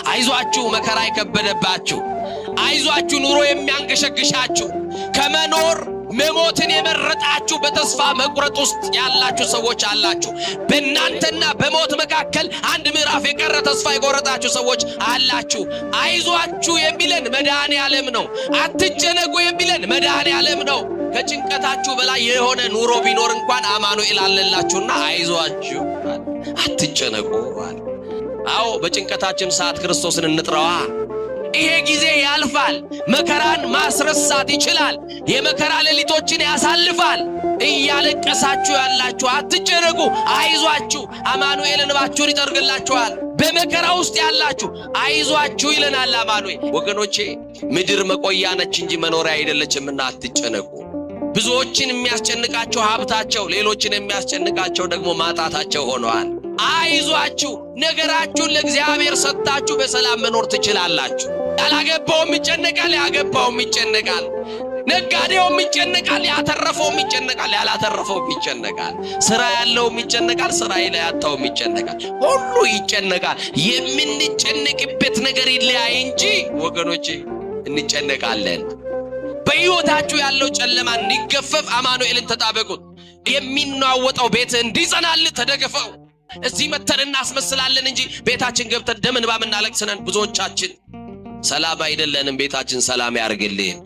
አይዟችሁ መከራ የከበደባችሁ፣ አይዟችሁ ኑሮ የሚያንገሸግሻችሁ፣ ከመኖር መሞትን የመረጣችሁ፣ በተስፋ መቁረጥ ውስጥ ያላችሁ ሰዎች አላችሁ። በእናንተና በሞት መካከል አንድ ምዕራፍ የቀረ ተስፋ የቆረጣችሁ ሰዎች አላችሁ። አይዟችሁ የሚለን መድኃኔ ዓለም ነው። አትጨነቁ የሚለን መድኃኔ ዓለም ነው። ከጭንቀታችሁ በላይ የሆነ ኑሮ ቢኖር እንኳን አማኑኤል አለላችሁና አይዟችሁ፣ አትጨነቁ። አዎ፣ በጭንቀታችን ሰዓት ክርስቶስን እንጥራዋ። ይሄ ጊዜ ያልፋል። መከራን ማስረሳት ይችላል። የመከራ ሌሊቶችን ያሳልፋል። እያለቀሳችሁ ያላችሁ አትጨነቁ፣ አይዟችሁ፣ አማኑኤል እንባችሁን ይጠርግላችኋል። በመከራ ውስጥ ያላችሁ አይዟችሁ ይለናል አማኑኤል። ወገኖቼ፣ ምድር መቆያ ነች እንጂ መኖሪያ አይደለችምና አትጨነቁ። ብዙዎችን የሚያስጨንቃቸው ሀብታቸው፣ ሌሎችን የሚያስጨንቃቸው ደግሞ ማጣታቸው ሆነዋል። አይዟችሁ፣ ነገራችሁን ለእግዚአብሔር ሰጥታችሁ በሰላም መኖር ትችላላችሁ። ያላገባውም ይጨነቃል፣ ያገባውም ይጨነቃል፣ ነጋዴውም ይጨነቃል፣ ያተረፈውም ይጨነቃል፣ ያላተረፈውም ይጨነቃል፣ ስራ ያለውም ይጨነቃል፣ ስራ ያጣውም ይጨነቃል። ሁሉ ይጨነቃል። የምንጨነቅበት ነገር ይለያይ እንጂ ወገኖቼ እንጨነቃለን። በሕይወታችሁ ያለው ጨለማ እንዲገፈፍ አማኑኤልን ተጣበቁት። የሚናወጠው ቤት እንዲጸናል ተደግፈው። እዚህ መተን እናስመስላለን እንጂ ቤታችን ገብተን ደም እንባ የምናለቅስ ነን ብዙዎቻችን። ሰላም አይደለንም። ቤታችን ሰላም ያርግልን።